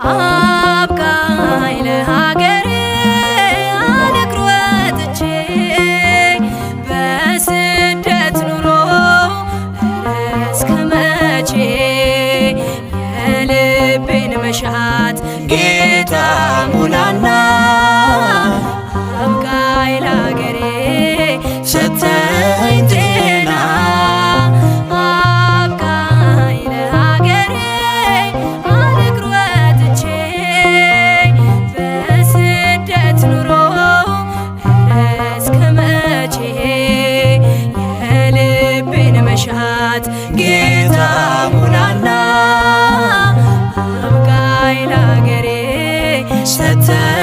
አብቃኝ ለሀገሬ አልቅር ወጥቼ በስደት ኑሮ እስከ መቼ? የልቤን መሻት ጌታ ሙላና፣ አብቃኝ ለሀገሬ ሰተኝ ጤና። አብቃኝ ለሀገሬ አልቅር ወጥቼ በስደት ኑሮ እስከ መቼ? የልቤን መሻት ጌታ ሙላና፣ አብቃኝ ለሀገሬ ሰተኝ